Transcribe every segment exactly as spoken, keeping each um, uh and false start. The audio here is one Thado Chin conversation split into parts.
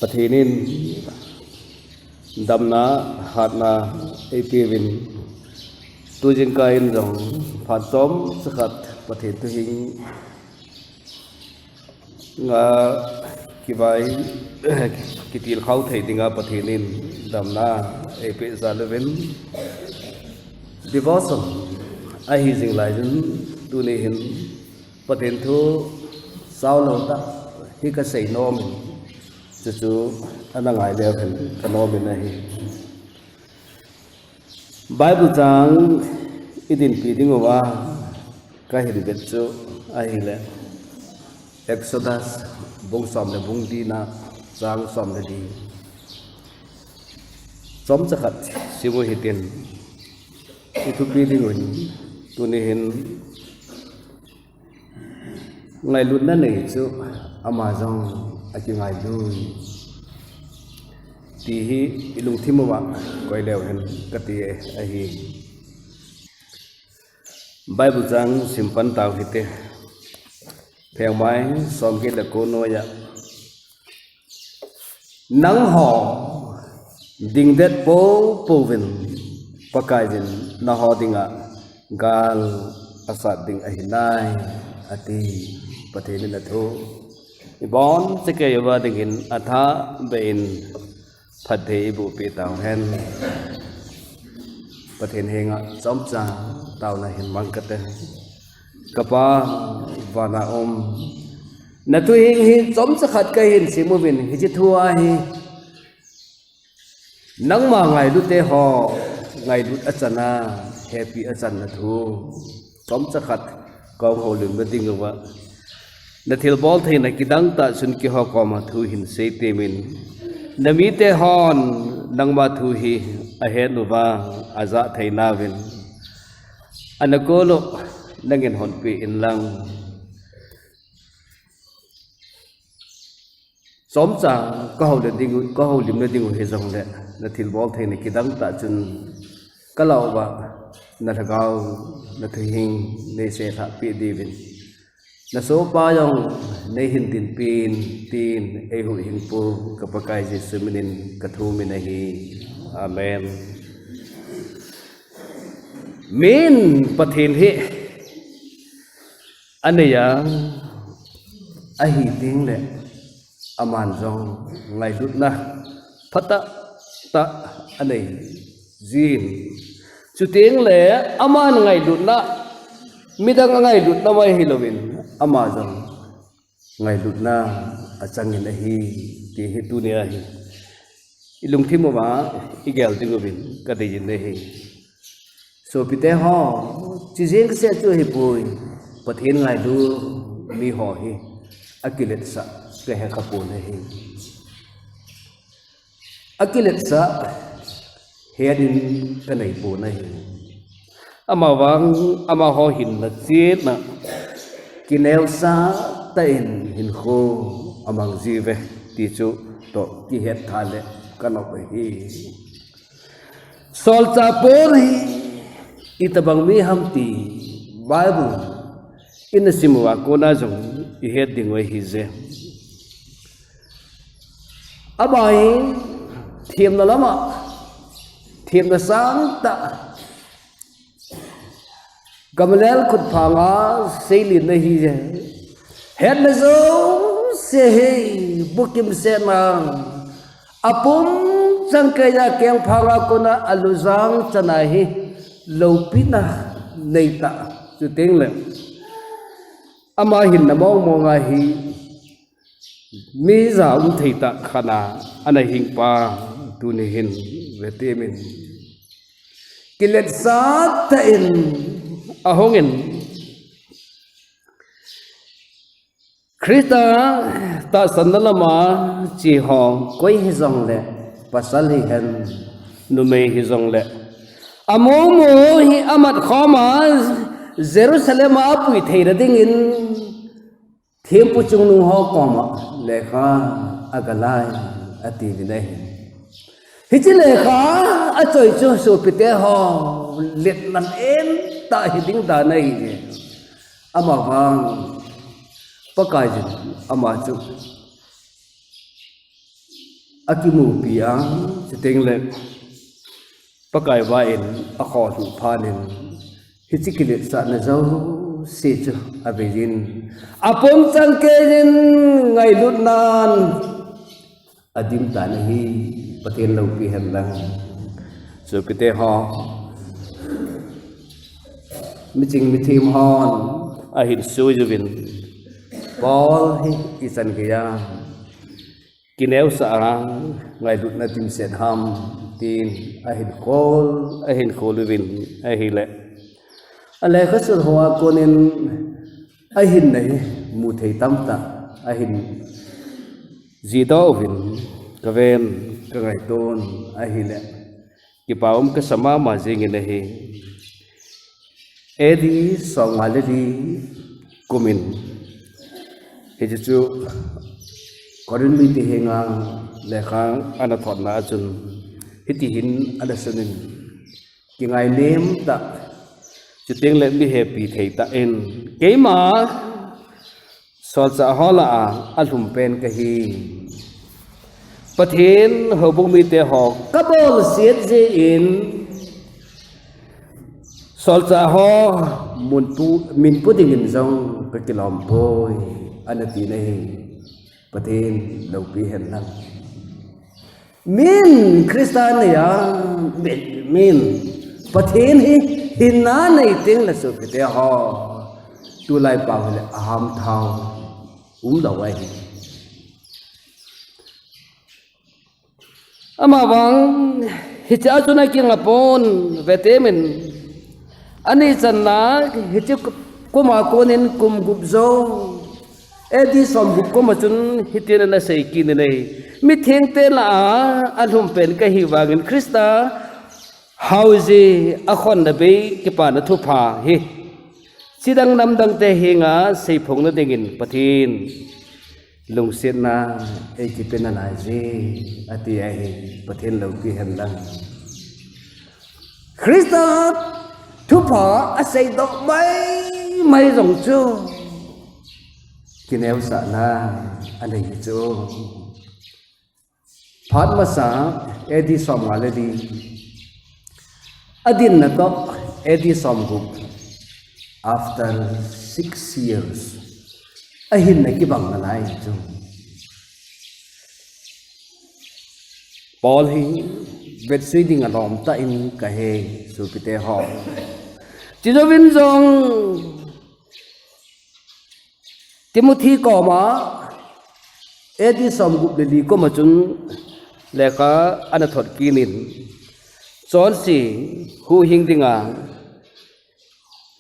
Pathen in damna, hatna eipeuvin, tu jingkah in jong phat chomcha khat Pathen thuhing a kivai, kitilkhou thei dinga Pathen in damna eipeh jal uvin, devotion ahi jing lai in, tuni hin Pathen thu saolou tah hi kasei nom in, chuchu ana ngai leu hen kanom in ahi. Bible chang idinpi dinguva kahin vet chu ahile, Exodus bung som le bung li na, chang som le li. Chomcha khat simu hitin, ithupi dingun, tuni hin ngailutna nei chu ama jong akingailut ti hi ilungthim uva koi leu hen kati ahi. Bible chang simpan tau hite. Phengmai somget le ko noiya, nangho dingdet popouvin Pakaiyin nangho dinga gal asat ding ahinai, ati. Pathen in athu ibonchauva dingin athah beh in phatthei eiboh peh tauhen. Pathen henga chomcha taona hin mang kate. Kapa vana um, nathuhing hi chomcha khat kahin simuvin, hiche thu ahi. Nangma ngailute ho ngailut achanna, hepi achanna thu chomcha khat kahung houlimna dinguva, nathilbol theina kidang tah chun keiho koma thu hin seitemin, namite hon nangma thu hi ahet uva ajah theinauvin, ana kol u nangin honpeh inlang. Chomcha kahoulim dingu, kahoulimna dingu hijongle, nathilbol theina kidang tah chun kalah uva, nalhagao, nathuhing neiseilhah peh diuvin, nasohpa jong neihin dinpin, tin eihuhhingpu ka Pakai Jesu minin kathumin ahi. Amen. Min Pathen hi aneiya, ahi tengle aman jong ngailutna phatah tah anei jin. Chutengle aman ngailutna, midang angailutna mai hilouvin, ama jong ngailutna achangin ahi, ti hi tunia hi ilungthim uva igel dinguvin kadeiyin ahi. Sopite ho, chujeng kasei chu ahipoi, Pathen ngailu miho hi akiletsah kahe khapon ahi. Akiletsah het in kaneipon ahi. Amavang, amaho hinna chetna kineosah tah in hinkho amang jiuve, ti chu toh kihet tha le kanop ahi. Solchah Paul hi itobang mi ham ti Bible in asim uva kona jong ihet dingu ahije. Ama hi themna lama, themna sangtah, Gamaliel khutphanga seilen ahije. Hetna jouse hi bukim setna, apum changkeiya kengphanga kona alujang chana hi loupina neitah, chutengle ama hinna mongmonga hi mi jaum theitah khatna ana hingpa tuni hin vetemin, kiletsah tah in ahungin, Christa tahsanna lama cheho koi hijongle, pasal hihen, numei hijongle, amomo hi amatkhoma Jerusalem a apui theina dingin thempu chungnungho koma lekha agalai, atiuvin ahi. Hiche lekha achoi chu sopite ho, letna lentah hiding dan ahije. Amavang Pakaiyin ama chu Akimupi a, chuteng le Pakai vah in akhoh lhuh phat in, hiche kiletsahna jouse chu aveiyin, apom chang keiyin ngailutnan adim tan ahi. Pathen loupi hen lang. Sopite ho, miching mithem hon ahin sui uvin, Paul hi ichan geiya kineosah a ngailutna dimset ham, tin ahin khol, ahin khol uvin ahile, alekhasun hoa konin ahinna hi muthei tamtah ahin jihdoh uvin kaven kangaiton ahile, kipa um kasa mama jingin ahi. A D somnga le li kumin, hiche chu Corinth mite henga lekha ana thotna a chun hitihin ana sunin, kingainem tah, chuteng le mi hepi thei tah in, keima solchah ho lah a alhum pen kahi. Pathen houbung mite ho kabolset jeh in, solchah ho minpu dingin jong kakilom poi, ana ti ahi. Pathen loupi hen lang. Min Christa neiya, min, min Pathen hi hinna nei teng le sopite ho, tulai pau hile aham thao umlou ahi. Amavang hichea chun akingapon, vetemin, ani channa hiche kuma konin kum gup jou, A D somgup kuma chun hitin ana sei kit in ahi. Mithengte lah a alhum pen kahi vangin Christa haoji akhonna bei kipana thupha hi chidang namdangte henga seiphongna dingin Pathen lungsetna eikipe nalaije, ati ahi. Pathen loupi hen lang. Christa thupha aseidoh maimai jong chu kineosahna anei chu. Phat masa A D somnga le li, adinna toh A D somgup, after six years, ahinna kibang nalai chu. Paul hi vetsui ding alom tah in kahe, sopite ho. Chujouvin jong Timothy koma A D somgup le li kuma chun lekha ana thot kit in, chonse huhhing dinga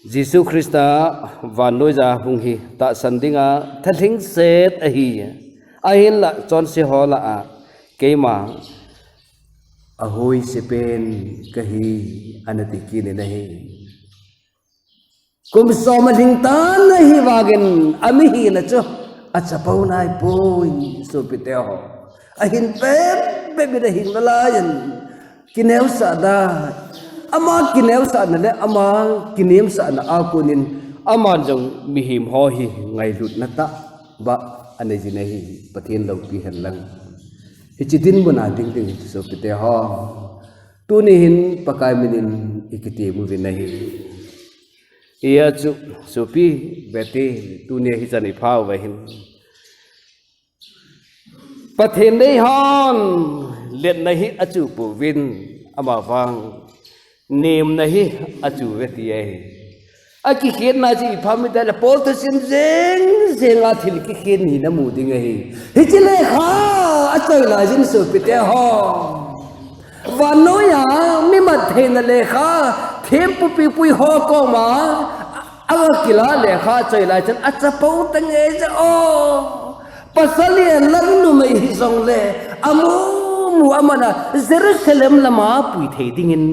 Jesu Christa vannoija hung hi tahsan dinga thalhingset ahi. Ahinla chonse ho lah a keima ahoise pen kahi, ana ti kit in ahi. Kum som alhing tan ahivangin amihina chu achapou naipoi, sopite ho. Ahin pem pem in ahing nalaiyin kineosahna, ama kineosahna le ama kinemsahna a konin aman jong mihem ho hi ngailutna tahbeh anei jin ahi. Pathen loupi hen lang. Hiche dinmun a ding ding hiche sopite ho, tuni hin Pakai minin ikitem uvin ahi. Hijeh chun sopi vete, tunia hichan iphauva hin Pathen neihon letna hi achuh pouvin, amavang nemna hi achuh uve ti ahi. Akikhenna chu ipi ham itile Paul thusim jeng jenga thil kikhen hina mu ding ahi. Hiche lekha achoi laijin sopite ho, vannoiya mimat theina lekha, thempu pipui ho koma aga kilah lekha achoi lai chun achapou tange je o. Pasal hihen lang numei hijongle amu mu amana Jerusalem lama pui thei dingin.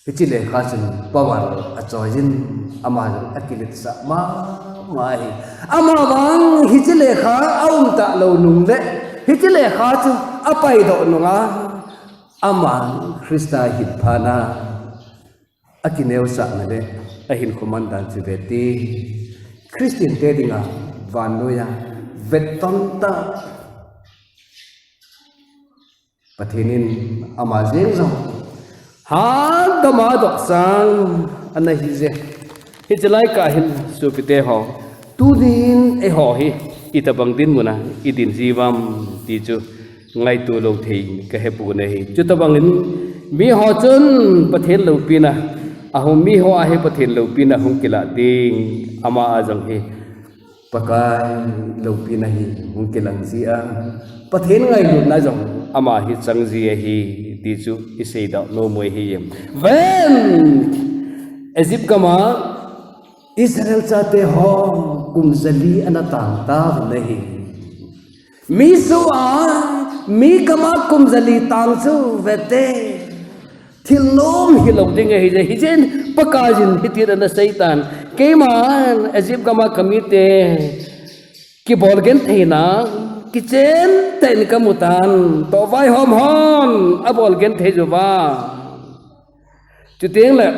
Hiche lekha chun power achoiyin, ama jong akiletsah mama hi. Amavang hiche lekha aum talou nungle, hiche lekha chu apaidoh nunga, ama Christa hinphatna akineosahna le ahinkho man dan chu vete. Christian te dinga vannoiya vetton tah Pathen in ama jeng jong hadama dohsang ana hi je. Hiche lai kah hin sopite ho, tunin eiho hi itobang dinmun a idin jiu vem ti chu ngaito lou thei kahe pon ahi. Chutobang in miho chun Pathen loupina ahung, miho a hi Pathen loupina hung kilah ding, ama a jong hi Pakai loupina hi hung kilang ji a, Pathen ngailutna jong ama hi chang ji ahi ti chu isei doh nom u ahi. Ven, Egypt gam a Israel chate ho kum jali ana tang tauvin ahi. Mi soh a, mi gam a kum jali tang chu vete. Thil nom hilou ding ahi je, hijeh in Pakaiyin hitin ana seitan. Keiman Egypt gam a kamite kibol gentheina kichen tah in kamu tan, toh vaihom hon abol genthei jiuva. Chuteng le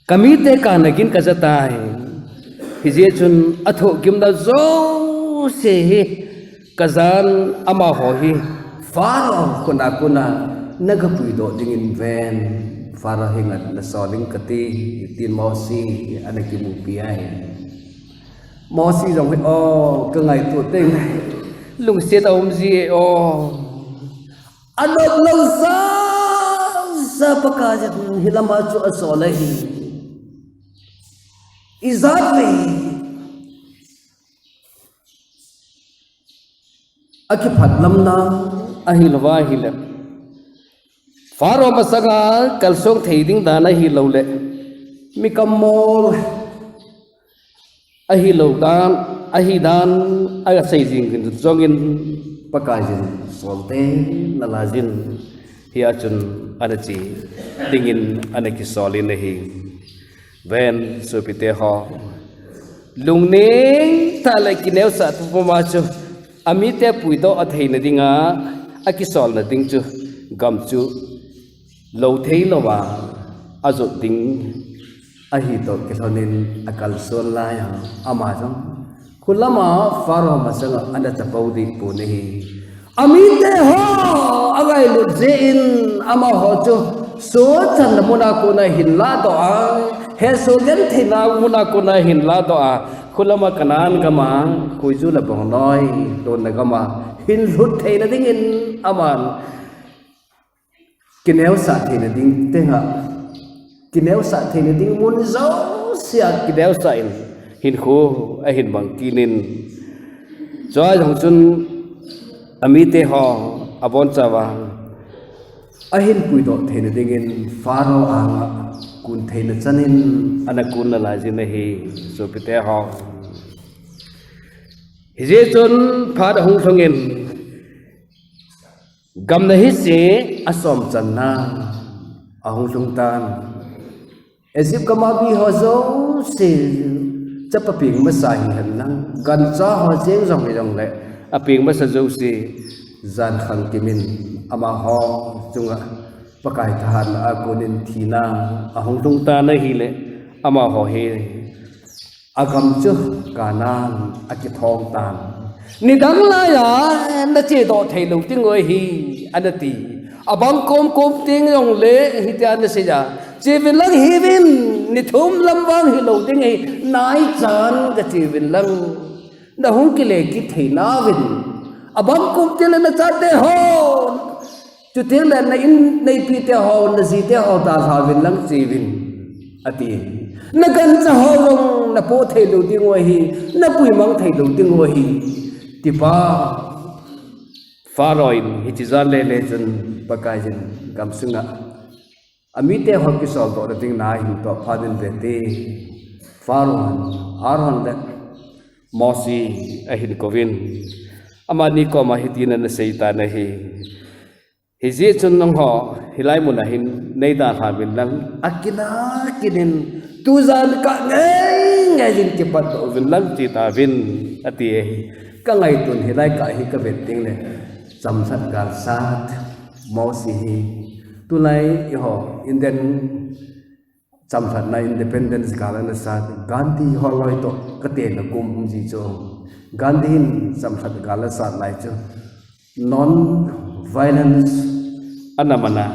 kamite kana gin kaja tai. Hijeh chun athoh gimna jouse hi kajan, amaho hi Pharaoh khut a kona nagapuidoh dingin ven, Pharaoh henga nasol inge kati, tin Mosi ana kimupi ahi. Mosi jong hi, o, kangaito teng, lungset aum ji e, o. Anop lou sasa Pakaiyin hilama chu asol ahi. Ijat le akiphatlamna ahilouva ahile, Pharaoh masanga kalsong thei ding dan ahiloule, mi kammol ahilou dan, ahidan asei jing hin jongin Pakaiyin solte nalaiyin, hia chun ana che dingin ana kisolin ahi. Ven sopite ho, lungning tah le kineosah thupuma chu amite puidoh atheina dinga akisolna ding chu gam chu lou theilouva ajot ding ahi toh kilhonin akalson laiya ama jong khulama Pharaoh masanga ana chapou dehpon ahi. Amite ho angailut jeh in amaho chu sochanna muna kona hinladoh a, hesoh gentheina muna kona hinladoh a, khulama Canaan gama, khuiju le bongnoi lonna gama hinlhut theina dingin aman kineosah theina ding tenga, kineosah theina ding mun jousea kineosah in hinkho ahin mang kit in, chua jong chun amite ho abonchauva ahin puidoh theina dingin Pharaoh anga kun theina chanin ana kun nalaijin ahi, sopite ho. Hijeh chun phat ahung lhungin, gamna hise asom channa ahung lhung tan. Egypt gama miho jouse chapa peng masa hihen lang, gancha ho jeng jong hijongle, apeng masa jouse jan khangkimin amaho chunga Pakai thahatna a konin thina ahung lhung tan ahile, amaho hi agam chu Canaan akithong tan. Nidang laiya nachedoh theilou dingu ahi, anati. Abang komkom teng jongle hitia anaseiya, cheuvin lang hiuvin, nithum lam vang hilou ding ahi, naichan gacheuvin lang, nahung kile kit theinauvin. Abang kom tengle nachate ho, chutengle na in, na ipite ho, najite ho dalhauvin lang cheuvin, ati. Nagancha ho jong napoh theilou dingu ahi, napuimang theilou dingu ahi, tipa. Pharaoh in hiche jan lele chun Pakaiyin gamsunga amite ho kisoldohna ding na ahin toh phat in vete, Pharaoh in Aaron le Mosi ahin kouvin, amani koma hitin ana seitan ahi. Hijeh chun nangho hilai muna hin neidalhauvin lang, akina kinin, tujan kah ngei ngei jin kipatdoh uvin lang chetauvin, ati ahi. Kangaitun hilai kah hi kavet tengle, chamlhat galsat Mosi hi, tulai eiho Indian chamlhatna independence gal ana sat, Gandhi holoi toh katena kum umji chu. Gandhi in chamlhat gal asat lai chu non violence ana mana,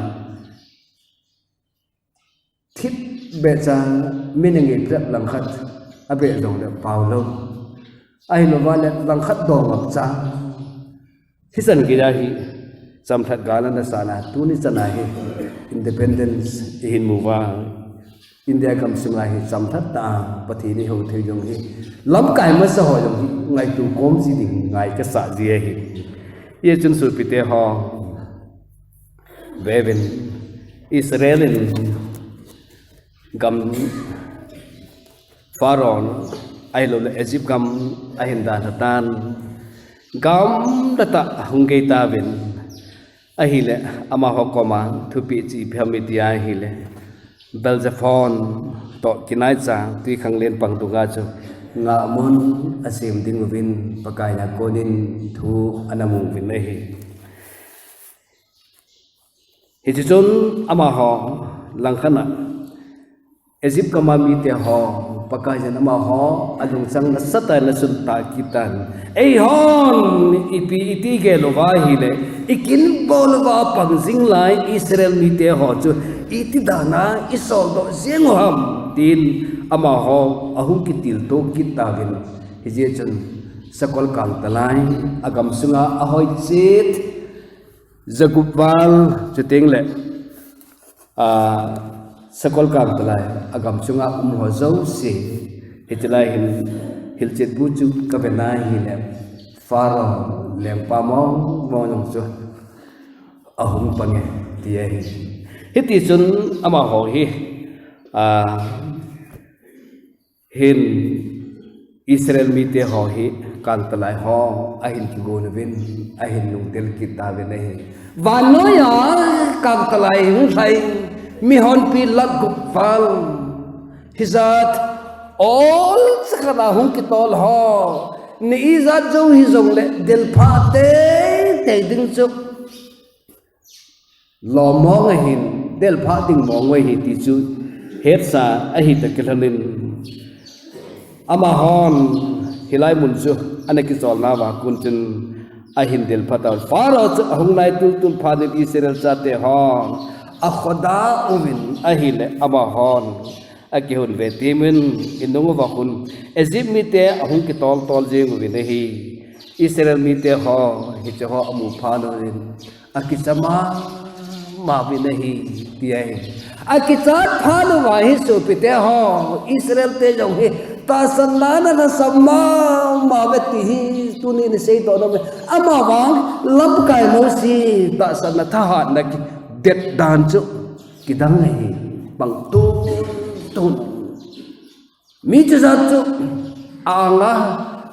thip beh cha, mi na ngaiprep langkhat abeh jongle pao lou, ahilouva le langkhat dongap cha, hichan geiya hi chamlhat gal ana sah na, tuni chana hi independence ihin mu uva, India gam sunga hi chamlhat tah a Pathen ihou thei jong hi lamkai masa ho jong hi ngaito kom ji ding ngai kasah ji ahi. Hijeh chun sopite ho, veuvin, Israel in gam, Pharaoh, ahilouleh Egypt gam ahin dalha tan, gamla tah hung gei tauvin, ahile amaho koma thupeh chu ipi ham iti ahile, Belzephon toh kinaicha twikhanglen pang dunga chu ngahmun asem ding uvin Pakai na konin thu ana mu uvin ahi. Hiche chun amaho langkhat a Egypt gam a mite ho, Pakaiyin amaho alungchang nasatah in asun tah kit tan, eihon ipi iti gel uva ahile, ikin bol uva pang jing lai Israel mite ho chu iti dan a isoldoh jeng u ham, tin amaho ahung kitilto kit tauvin. Hijeh chun sakol kangtalai, agam sunga ahoi chet jagup val, chuteng le, a, sakol kangtalai, agam sunga um ho jouse, hiche lai hin hilchetbu chu kave na ahile, Pharaoh lengpa mong mong jong chu ahung pange, ti ahi. Hitichun amaho hi, a, hin Israel mite ho hi kangtalai ho ahin kigon uvin, ahin lungdel kit tauvin ahi. Vannoiya kangtalai hung lhai, mihonpi lakh gup val, hijat olcha khat a hung kitol ho, ni ijat jou hijongle delphah teitei ding chu lom mong ahin, delphah ding mong u ahi ti chu hetsa ahi toh kilhonin, amahon hilai mun chu ana kicholna uva kon chun ahin delphah tauvin. Pharaoh chu ahung nai tultul phat in Israel chate hon akhoda uvin ahile amahon akihon ve temin, inung uva khun Egypt mite ahung kitol tol jeng uvin ahi. Israel mite ho hiche ho amu phat uvin akicha mama uvin ahi, ti ahi. Akichat phat uva hi sopite ho, Israel te jong hi tahsanna ana lhasam mama uve ti hi tunin iseidoh nom e. Amavang lamkai Mosi tahsanna thahatna kidet dan chu kidang ahi, bang tun tun. Mi chujat chu a-anga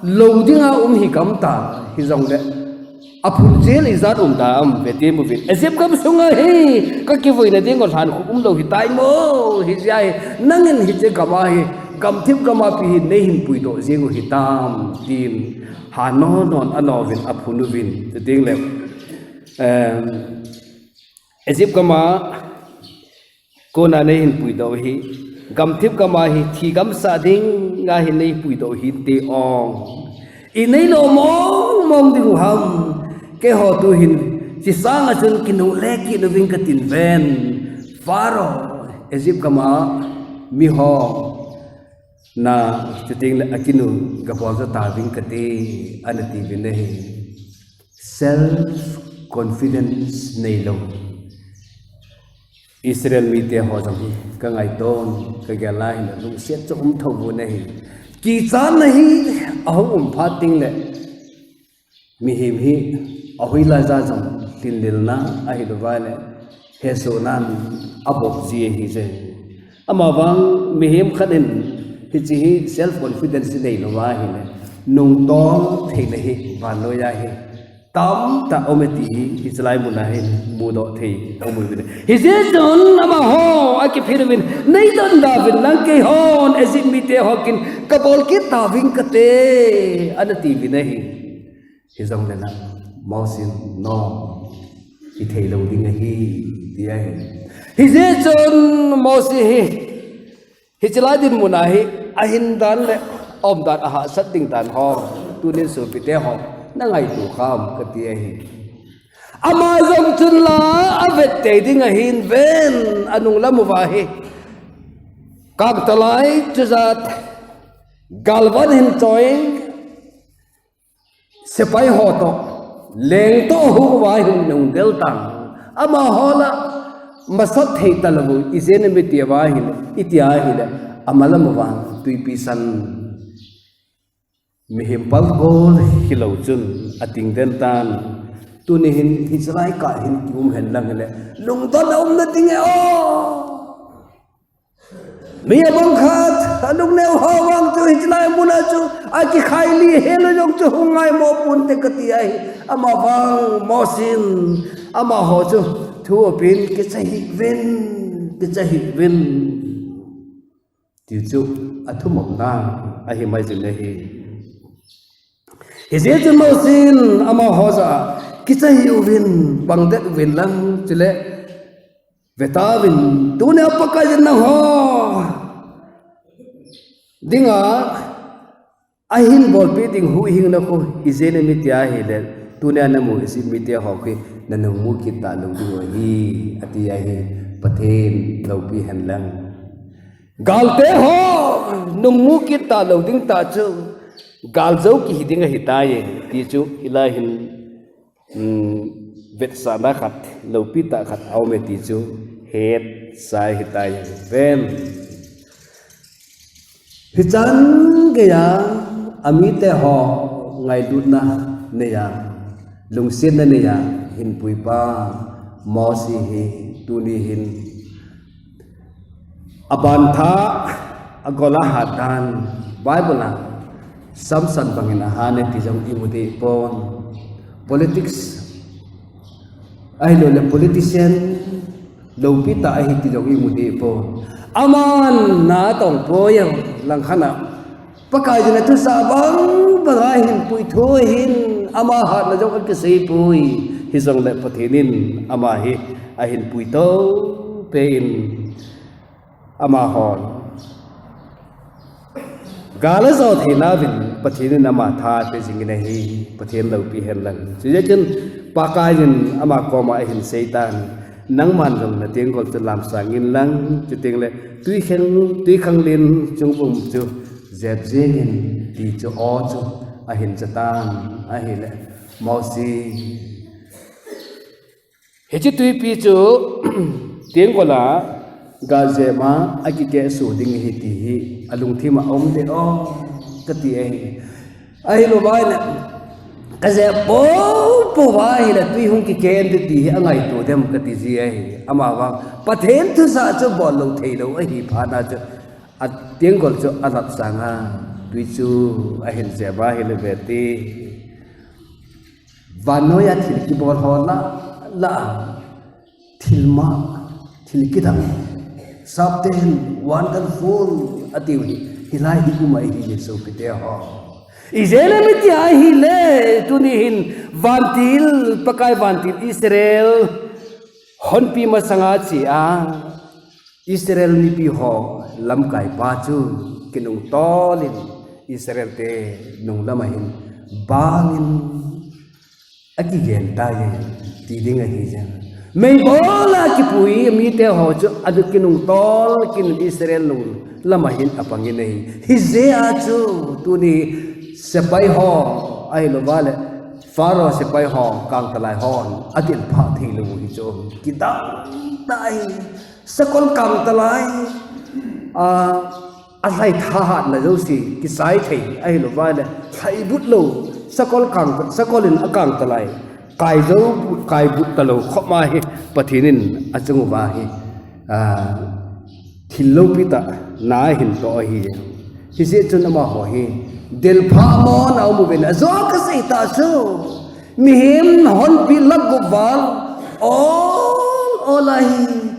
lou dinga um hi gamta, hijongle aphunchel ijat um tam, ve temin. Egypt gam sunga hi kakivuina ding u lhankhup umlou hitai mo, hijeh a hi nangin hiche gam a hi, gamthip gam a pi hi neihin puidoh jeng u hitam, tin ha non non anom uvin aphun uvin, chuteng le, em, Egypt gam a kona neihin puidoh u hi, gamthip gam a hi thi gamsah dinga hi neipuidoh u hinte o. Inei lom mong mong ding u ham, keiho tuhin, hiche sanga chun kinungle kit uving katin ven. Pharaoh, Egypt gam a miho na, chuteng le akinu gabol jo tauving kate, ana tiuvin ahi. Self confidence neilou Israel mite ho jong hi kangaiton, kagel a hin lungset chu um thou uvin ahi. Kichatna hi ahung um phat teng le, mihem hi ahoilai ja jong lhinlelna ahilouva le, hesohnan abol ji ahi je. Amavang mihem khat in hiche hi self confidence neilouva ahile, nungtol theina hi vannoiya hi tamtah aume ti hi, hiche lai muna hin mudoh thei aum uvin. Hijeh chun amaho akiphin uvin, neidonda uvin lang, keihon Egypt mite ho kin kabol kit tauving kate, ana tiuvin ahi. Hijongle na, Mosi in, no, hithei lou ding ahi, ti ahi. Hijeh chun Mosi hi, hiche lai dinmun a hi, ahin dan le aum dan, ahahsat ding dan ho, tunin sopite ho, nangaito kham kati ahi. Ama jong chun la avet tei ding ahin ven, anung lam uva hi. Kangtalai chujat, galvan hin choi, sepai ho toh, leng toh hung uva hin nung del tan. Amaho la, masat thei talou, ijeh inem iti uva hin, iti ahile, ama lam uva, tuipi san. Mihem palkol hilou chun ating den tan. Tuni hin hichelai kah hin kium hen lang hile, lungdon a umna ding e o. Mi abang khat, alungneo ho vang chu hichelai muna chu akikhai li hel jong chu hung ngaimo ponte kati ahi. Ama vang Mosin, amaho chu thu apen, kicha hih uvin, kicha hih uvin. Ti chu athumopna ahi mai jin ahi. Hijeh chun Mosin amaho jah a, kicha hih uvin, pangdet uvin lang, chule vetauvin, tunia Pakaiyin nangho dinga ahin bolpeh ding huhhingna khu, ijeh inem iti ahile, tunia namu Egypt mite ho khu nanung mu kit talou diu ahi, ati ahi. Pathen loupi hen lang. Galte ho, nung mu kit talou ding tah chu, galjou kihi ding ahitai, ti chu, hilai hin, um, vetsahna khat, loupi tah khat aume ti chu, hetsa ahitai, ven. Hichan geiya, amite ho, ngailutna neiya, lungsetna neiya, hinpuipa, Mosi hi, tuni hin, aban tha, agol ahat dan, Bible a, Samson bangin ahat e ti jong imu deh pon. Politics, ahilouleh politician, loupi tah ahi ti jong imu deh pon. Aman na tong poi, langkhat a, Pakaiyin athusah bang banga hinpui thu ahin, ama hatna jong akisei poi. Hijongle Pathen in ama hi ahinpui to pen, amahon gal ajo theina uvin Pathen in ama tha ape jingin ahi. Pathen loupi hen lang. Chujeh chun Pakaiyin ama koma ahin seitan, nangman jong natengkol chu lamsang in lang, chutengle twikhang, twikhanglen chung um chu jep jengin, ti chu aw chu ahin jatan ahile, Mosi, hiche twipi chu tengkol a galjep a akikehsuh ding ahi ti hi alungthim a aum deh o, kati ahi. Ahilouva ahile, kajep poupou va ahile, twi hung kikeh in ding ti hi angaito dem kati ji ahi. Amavang Pathen thusah chu bollou theilou ahi phatna chu, atengkol chu alamsang a, twi chu ahin jep a ahile vete. Vannoiya thil kibol ho lah, lah a, thilmang, thil kidang, sapten, wonderful, atiu hi, hilai hi um ahi, Jesu kiti ho. Ijeh inem iti ahile, tuni hin, vantil, Pakai vantil Israel honpi masanga che a, Israel mipi ho lamkaipa chu kinungtol in Israel te nunglam a hin bangin akigen tai ti ding ahi jeng. Meibol a kipui mite ho chu adu kinungtol kin Israel nunglam a hin apangin ahi. Hijeh a chu tuni sepai ho ahilouva le Pharaoh sepai ho kangtalai hon adelphah theilou hi chu kidang tai. Sakol kangtalai, a, alhai thahatna jouse, kisai thei, ahilouva le, lhaibut lou, sakol kang, sakol in akangtalai, kaijou, kaibut talou, khop ma hi, Pathen in achung uva hi, a, thil loupi tah, na ahin toh ahi. Hijeh chun amaho hi, delphah mon a um uvin, ajo kasei tah chu, mihem honpi lakh gup val, ol, ol ahi.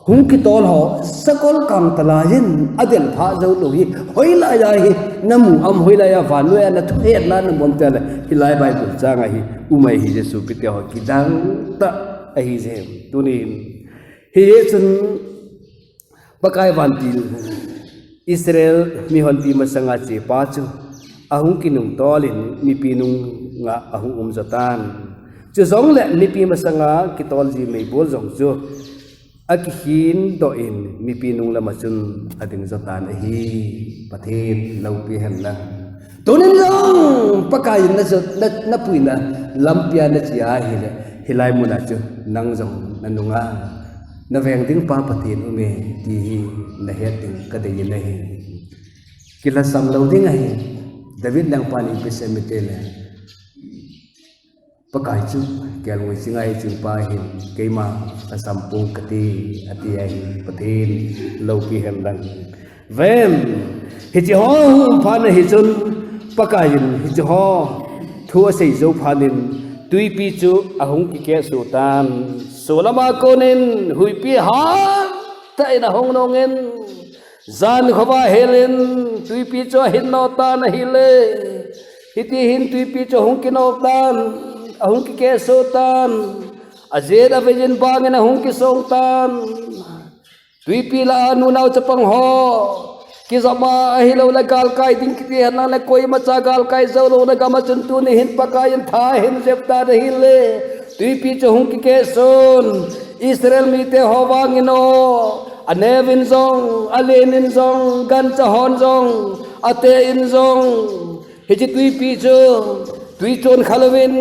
Hung kitol ho, sakol kangtalai in adelphah jou lou hi, hoilai a hi, namu am hoilai a, vannoi a nathuhetna namu am tile, hilai Bible chang a hi, um ahi Jesu kiti ho, kidang tah ahi jeng, tuni hin. Hijeh chun, Pakai vantil, Israel mihonpi masanga chepa chu, ahung kinungtol in, mipi nunga ahung umjo tan. Chujongle mipi masanga kitolji meibol jong chu akikhin doh in mipi nunglam a chun ading jo tan ahi. Pathen loupi hen lang. Tunin jong Pakai in na, na, napuina lampi a nache ahile, hilai mun a chu nang jong nanunga naveng ding pa Pathen um e ti hi nahet ding kadei in ahi. Kilhasam lou ding ahi. David lengpan ipi asei em itile, Pakai chu kelngoi ching ahi ching pa hin, keima lhasam ponge kati, ati ahi. Pathen loupi hen lang. Ven, hiche ho hung phat na hi chun, Pakai in hiche ho thu asei jou phat in, twipi chu ahung kikehsoh tan. Solam a konin huipi hatah in ahung nong in, jan khova hel in twipi chu ahin no tan ahile. Hiti hin twipi chu ahung kino tan, ahung kikehsoh tan. Ajet avei in bang in ahung kisong tan. Twipi lah a nunao chapang ho kijam a, ahilouleh galkai ding kiti henlang le koimacha galkai jou louna gam a chun tuni hin Pakai in tha ahin jep tan ahile. Twipi chu ahung kikehsoh in, Israel mite ho vang in o, aneo in jong, alen in jong, gancha hon jong, ate in jong, hiche twipi chu twi chon kha louvin,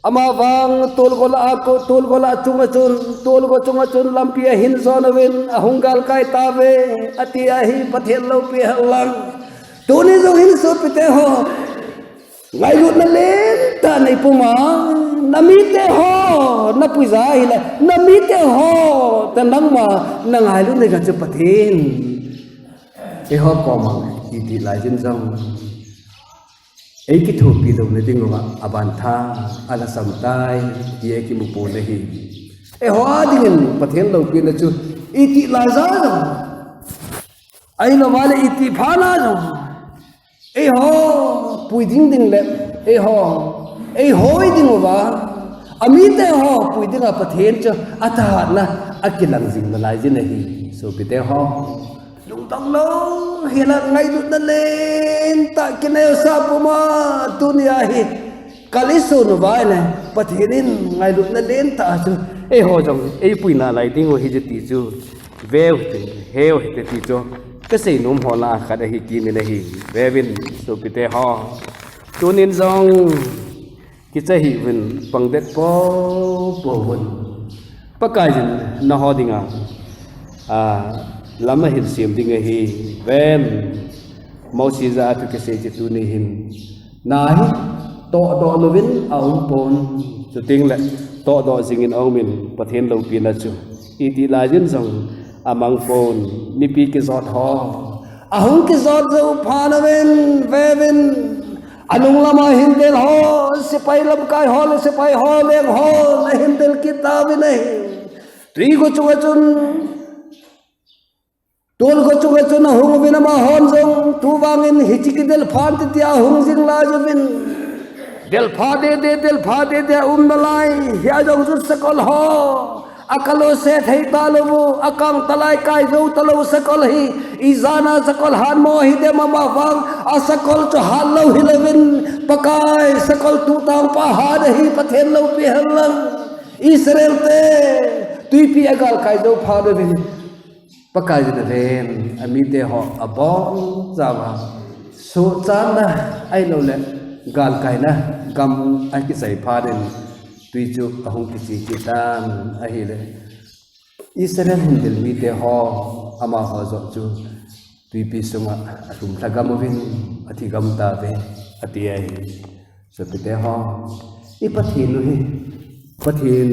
ama vang tolgo lah a ko, tolgo lah chunga chun, tolgo chunga chun lampi ahin jon uvin, ahung galkai tauve, ati ahi. Pathen loupi hen lang. Tuni jong hin sopite ho, ngailutna lentah nei pum a, namite ho napuija ahile, namite ho toh nangma nangailut na jeh chu Pathen eiho koma iti laijin jong eikithopi louna dinguva aban tha alhasam tai ti eikimu pon ahi. Eiho a dingin Pathen loupina chu iti laija jong, ahilouleh iti phat na jong, eiho pui ding ding le eiho, eihoi dinguva, amite ho pui dinga Pathen chu athahatna akilang jing nalaijin ahi. Sopite ho, lungdong lou hela, ngailutna lentah kineosah puma tunia hi kal isun uva ahile, Pathen in ngailutna lentah chu eiho jong eipui nalai dingu ahi ti chu veu hite, heu hite ti chu kaseinom ho lah a khat ahi kimin ahi. Veuvin sopite ho, tunin jong kicha hih uvin, pangdet poupou uvin. Pakaiyin nangho dinga, a, lam ahin sem ding ahi. Ven, Mosi jah a thu kisei chu tuni hin na hi tohdoh louvin aumpon. Chuteng le tohdoh jingin aumin, Pathen loupina chu iti laijin jong amangpon. Mipi kijot ho ahung kijot jou phat uvin, veuvin, anung lama hindel ho, sepai lamkai ho le sepai ho leng ho ahin del kit tauvin ahi. Twigo chunga chun, tolgo chunga chun ahung uvin, amahon jong tuvangin hiche kidel phat in tia ahung jing lai uvin. Del phat dede, del phat dede aum nalai, hia jong chu sakol ho akalo se thei talou, akang talai, kai jou talou sakol hi, ijat a sakol hatmo hidem, amavang asakol chu hatlou hilouvin, Pakai sakol tutang pa hat ahi. Pathen loupi henlang. Israel te twipi agalkai jou phat uvin, Pakaiyin aven, amite ho abonchauva suhchatna ahilouleh galkaina gam akichai phat in, twi chu ahung kiche kit tan ahile, Israel hindel mite ho, amaho joh chu twipi sunga alhum lhagam uvin, athi gam tauve, ati ahi. Sopite ho, i Pathen u hi Pathen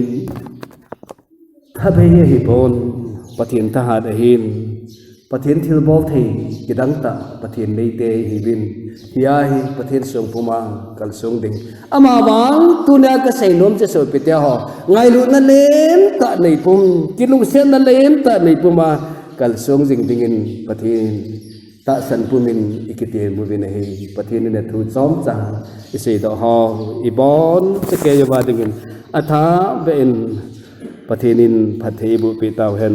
thabei ahipon, Pathen thahat ahin, Pathen thilbol thei kidang tah, Pathen neite ihiuvin, hia hi Pathen song puma kalsong ding. Amavang tunia kaseinom chu sopite ho, ngailutna lentah nei pum, kilungsetna lentah nei puma kalsong jing dingin Pathen tahsan pumin ikitemu uvin ahi. Pathen in athu chomcha iseidoh ho ibonchauva dingin athabeh in Pathen in phatthei eibohpeh tauhen.